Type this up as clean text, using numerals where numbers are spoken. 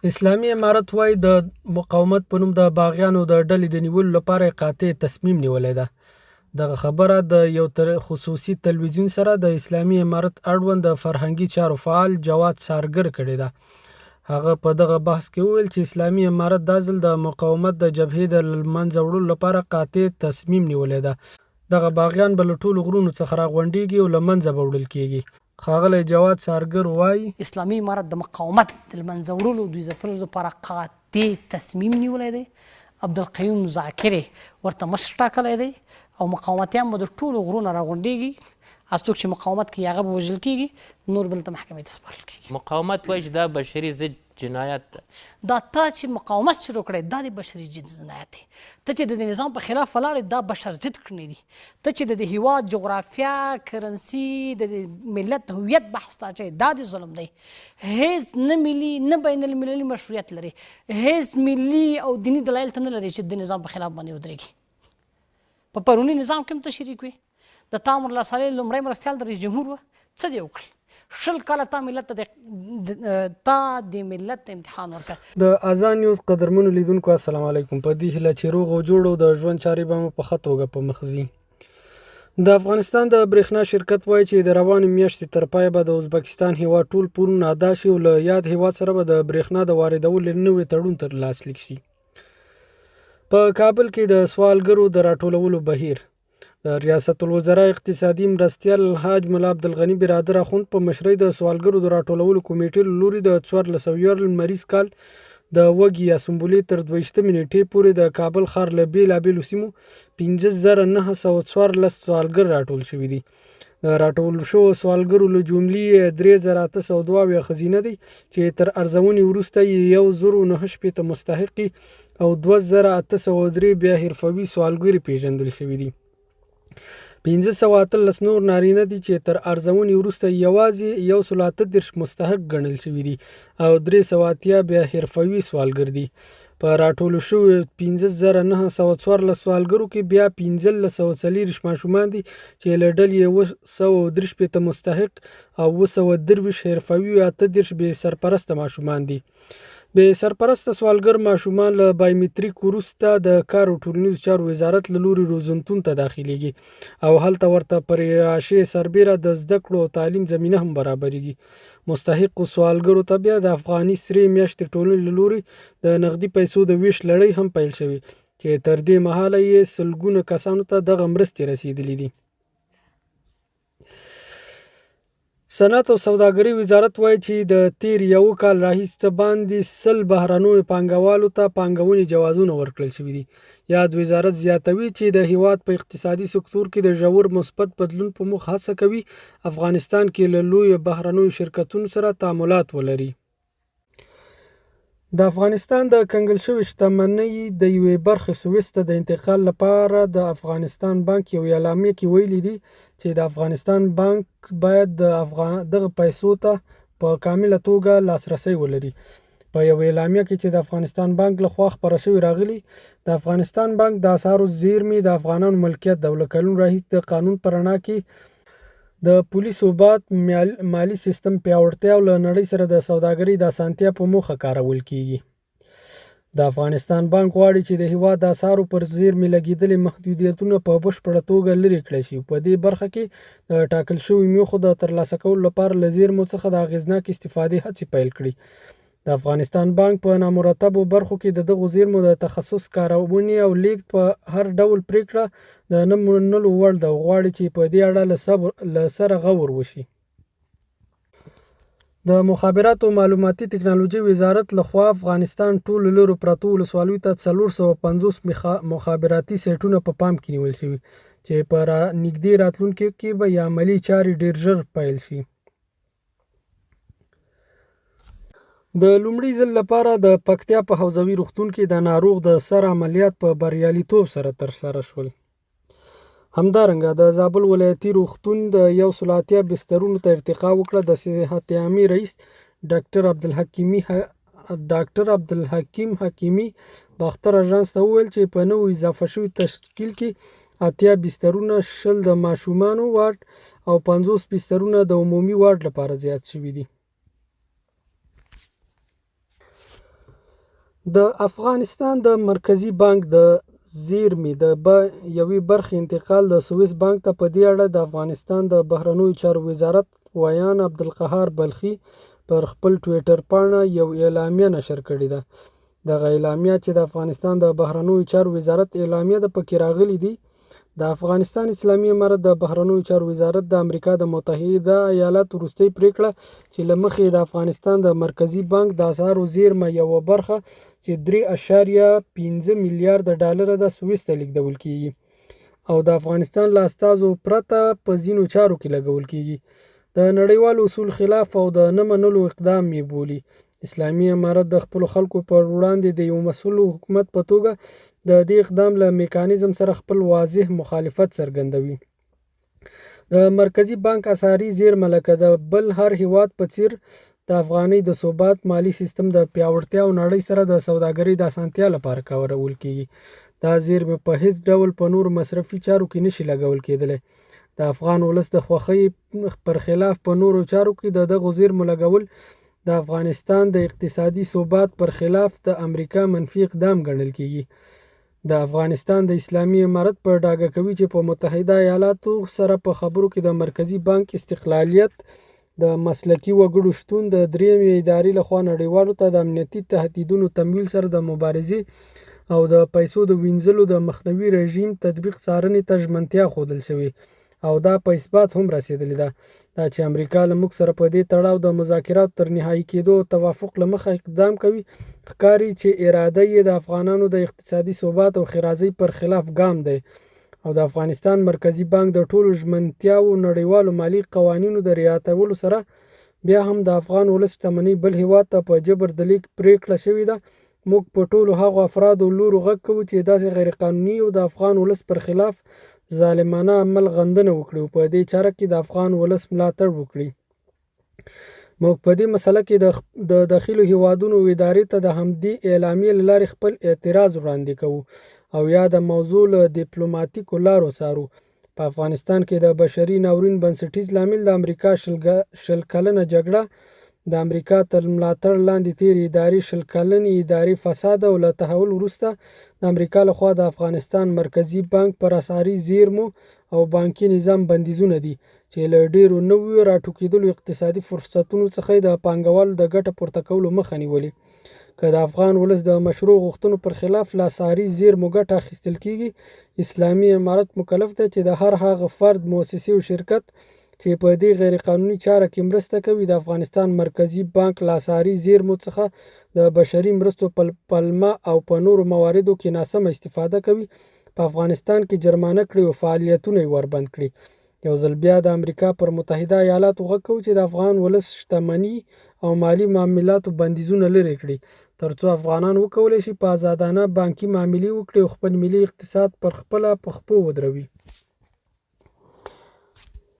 اسلامي امارت وايي، د مقاومت په نوم د باغیانو د ډلې د نیولو لپاره یې قاطع تصمیم نیولی ده. دغه خبره د یو خصوصي تلویزیون سره د اسلامي امارت اړوند د فرهنګي چارو فعال جواد څارګر کړې ده. هغه په دغه بحث کې وویل چې اسلامي امارت دا ځل د مقاومت د جبهې د لمنځه وړلو لپاره قاطع تصمیم نیولی ده. دغه باغیان به له ټولو غرونو څخه راغونډېږي او له منځه به وړل کېږي. ښاغلی جواد څارګر وايي. اسلامي امارت د مقاومت د لمنځه وړلو دوی ځپلو لپاره قاطع تصمیم نیولی دی، عبدالقیوم ذاکر یې ورته مشر ټاکلی دی او مقاومتیان به د ټولو غرو نه راغونډېږي، هر څوک چې مقاومت کوي هغه به وژل کېږي، نور بل ته محکمې ته سپارل کېږي. مقاومت وایي چې دا بشري ضد جنایت ده. دا تا چې مقاومت شروع کړی دا د بشري ضد جنایت دی، ته چې د دې نظام په خلاف ولاړ یې دا بشر ضد کړنې دي، ته چې د دې هیواد جغرافیا، کرنسي، د دې ملت هویت بحث ته اچوې دا د ظلم دی. هیڅ نه ملي نه بین المللي مشروعیت لري، هیڅ ملي او دیني دلایل ته نه لري چې د نظام په خلاف باندې ودرېږي. په پروني نظام کې هم ته شریک وې، د تا امرالله صالح لومړی مرستیال د رئیس جمهور وه، څه دې وکړل؟ 20 کاله تا ملت ته تا د ملت ته امتحان ورکړ. د ازان نیوز قدرمنو لیدونکو السلام علیکم. په دې هیله چې روغ او جوړ او د ژوند چارې به مو په ښه توګه په مخ ځي. د افغانستان د برېښنا شرکت وایي چې د روانې میاشتې تر پایه به د ازبکستان هیواد ټول پورونه ادا شي او له یاد هیواد سره به د برېښنا د واردولو نوی تړون تر لاسلیک شي. په کابل کې د سوالګرو د راټولولو بهیر د ریاست الوزرا اقتصادي مرستیال الحاج ملا عبدالغني برادر اخوند په مشرۍ د سوالګرو د راټولولو کمیټې له لوري د 1401 لمریز کال د وږي یا سنبلې تر 22 نیټې پورې د کابل ښار له بېلابېلو سیمو 5914 سوالګر راټول شوي دي. د راټولو شوو سوالګرو له جملې یې 3872 ښځینه دي چې تر ارزونې وروسته یې 1069 مستحقې او 2803 بیا حرفوي سوالګرې پېژندل شوي دي. 518 نور نارینه دي چې تر ارزونې وروسته یوازې 138 مستحق ګڼل شوي دي او 380 بیا حرفوي سوالګر دي. په راټولو شویو 5914 سوالګرو کې بیا 1524 ماشومان دي چې له ډلې یې 763 مستحق او 723 حرفوي او 38 بې سرپرسته ماشومان دي. بې سرپرسته سوالګر ماشومان له بایومتریک وروسته د کار او ټولنیزو چارو وزارت له لوري روزنتون ته داخليږي او هلته ورته پر اعاشې سربېره د زده کړو او تعلیم زمینه هم برابرېږي. مستحقو سوالګرو ته بیا د افغاني سرې میاشتې ټولنې له لوري د نغدي پیسو د ویش لړۍ هم پیل شوې چې تر دې مهاله یې سلګونه کسانو ته دغه مرستې رسېدلې دي. صنعت او سوداګرۍ وزارت وایي چې د تیر یو کال راهیسې څه باندې 100 بهرنیو پانګوالو ته پانګونې جوازونه ورکړل شوي دي. یاد وزارت زیاتوي چې د هیواد په اقتصادي سکتور کې د ژور مثبت بدلون په موخه هڅه کوي افغانستان کې له لویو بهرنیو شرکتونو سره تعاملات ولري. د افغانستان د کنګل شوې شتمنۍ د یوې برخې سویس ته د انتقال لپاره د افغانستان بانک یو اعلامیه کې ویلي دي چې د افغانستان بانک باید د دغه پیسو ته په کامله توګه لاسرسی ولري. په یوه اعلامیه کې چې د افغانستان بانک له خوا خپره شوې راغلي، د افغانستان بانک د اسعارو زیرمې د افغانانو ملکیت ده او له کلونو راهیسې د قانون په رڼا کې د پولي ثبات، مالي سیستم پیاوړتیا او له نړۍ سره د سوداګرۍ د اسانتیا په موخه کارول کېږي. د افغانستان بانک غواړي چې د هیواد د اسعارو پر زیرمې لګېدلې محدودیتونه په بشپړه توګه لرې کړای شي او په دې برخه کې د ټاکل شویو موخو د ترلاسه کولو لپاره له زیرمو څخه د اغېزناکې استفادې هڅې پیل کړي. د افغانستان بانک په نامرتبو برخو کې د دغو زیرمو د تخصص، کارونې او لېږد په هر ډول پرېکړه د نه منلو وړ ده او غواړي چې په دې اړه له سره غور وشي. د مخابراتو معلوماتي تکنالوژي وزارت له خوا افغانستان ټولو لرو پرتو ولسوالیو ته 450 مخابراتي سیټونه په پام کې نیول شوي چې په را نږدې راتلونکي کې به یې عملي چارې ډېر ژر پیل شي. د لومړي ځل لپاره د پکتیا په حوزوي روغتون کې د ناروغ د سر عملیات په بریالیتوب سره ترسره شول. همدارنګه د زابل ولایتي روغتون د 180 بسترونو ته ارتقا وکړه. د صحت عامې رئیس ډاکټر عبدالحکیم حکیمي باختر اژانس ته وویل چې په نوو اضافه شوي تشکیل کې 80 بسترونه، 20 د ماشومانو وارډ او 50 بسترونه د عمومي وارډ لپاره زیات شوي دي. د افغانستان د مرکزي بانک د زیرمې د یوې برخې انتقال د سویس بانک ته، په دې اړه د افغانستان د بهرنیو چارو وزارت ویاند عبدالقهار بلخي پر خپل ټویټر پاڼه یو اعلامیه نشر کړې ده. دغه اعلامیه چې د افغانستان د بهرنیو چارو وزارت اعلامیه ده، پکې راغلي دي: د افغانستان اسلامي امارت د بهرنیو چارو وزارت د امریکا د متحده ایالات وروستۍ پریکړه چې له مخې د افغانستان د مرکزي بانک د اسعارو زیرمه یوه برخه چې 3.5 میلیارډ ډالر ده سویس ته لیږدول کیږي او د افغانستان له استازو پرته په ځینو چارو کې لګول کیږي، د نړیوالو اصول خلاف او د نه منلو اقدام یې بولي. اسلامي امارت د خپلو خلکو پر وړاندې د یو مسؤل حکومت په توګه د دې اقدام له میکانیزم سره خپل واضح مخالفت څرګندوي. د مرکزي بانک اسعاري زیرمه لکه د بل هر هیواد په څیر د افغانۍ د ثبات، مالي سیستم د پیاوړتیا او نړۍ سره د سوداګرۍ د اسانتیا لپاره کارول کیږي. دا زیرمې په هیڅ ډول په نورو مصرفي چارو کې نشي لګول کیدلی. د افغان ولس د خوښۍ پر خلاف په نورو چارو کې د دغو زیرمو لګول د افغانستان د اقتصادي ثبات پر خلاف د امریکا منفي اقدام ګڼل کیږي. د افغانستان د اسلامي امارت په ډاګه کوي چې په متحده ایالاتو سره په خبرو کې د مرکزي بانک استقلالیت، د مسلکي وګړو شتون، د درېیمې ادارې لخوا نړیوالو ته د امنیتي تهدیدونو تمویل سره د مبارزې او د پیسو د وینځلو د مخنیوي رژیم تطبیق څارنې ته ژمنتیا ښودل شوې او دا په اثبات هم رسېدلې ده. دا چې امریکا له موږ سره په دې تړاو د مذاکراتو تر نهایي کېدو او توافق له مخه اقدام کوي، ښکاري چې اراده یې د افغانانو د اقتصادي ثبات او ښېرازۍ پر خلاف ګام دی او د افغانستان مرکزي بانک د ټولو ژمنتیاوو، نړیوالو مالي قوانینو د رعایتولو سره بیا هم د افغان ولس شتمنۍ بل هېواد ته په جبر د لېږد پرېکړه شوې ده. موږ په ټولو هغو افرادو او لورو غږ کوو چې داسې غیرقانوني او د افغان ولس پر خلاف ظالمانه عمل غندنه وکړي او په دې چاره کې د افغان ولس ملاتړ وکړي. موږ په دې مسله کې د دخیلو هیوادونو او ادارې ته د همدې اعلامیې له لارې خپل اعتراض وړاندې کوو او یاده موضوع له دیپلوماتیکو لارو څارو. په افغانستان کې د بشري ناورین بنسټیز لامل د امریکا 20 کلنه جګړه، د امریکا تر ملاتړ لاندې تېرې ادارې 20 کلنې اداري فساد او له تحول وروسته د امریکا له خوا د افغانستان مرکزي بانک پر اسعاري زیرمو او بانکي نظام بندیزونه دي چې له ډېرو نویو راټوکېدلو اقتصادي فرصتونو څخه یې د پانګوالو د ګټه پورته کولو مخه نیولې. که د افغان ولس د مشروع غوښتنو پر خلاف له اسعاري زیرمو ګټه اخیستل کیږي، اسلامي امارت مکلف دی چې د هر هغه فرد، موسسې او شرکت چې په دې غیرقانوني چاره کې مرسته کوي، د افغانستان مرکزي بانک له اسعاري زیرمو څخه د بشري مرستو په پلمه او په نورو مواردو کې ناسمه استفاده کوي، په افغانستان کې جرمانه کړي او فعالیتونه یې وربند کړي. یو ځل بیا د امریکا پر متحده ایالاتو غږ کوو چې د افغان ولس شتمني او مالي معاملاتو بندیزونه لرې کړي، ترڅو افغانان وکولای شي په ازادانه بانکي معاملې وکړي او خپل ملي اقتصاد پر خپله په خپو ودروي.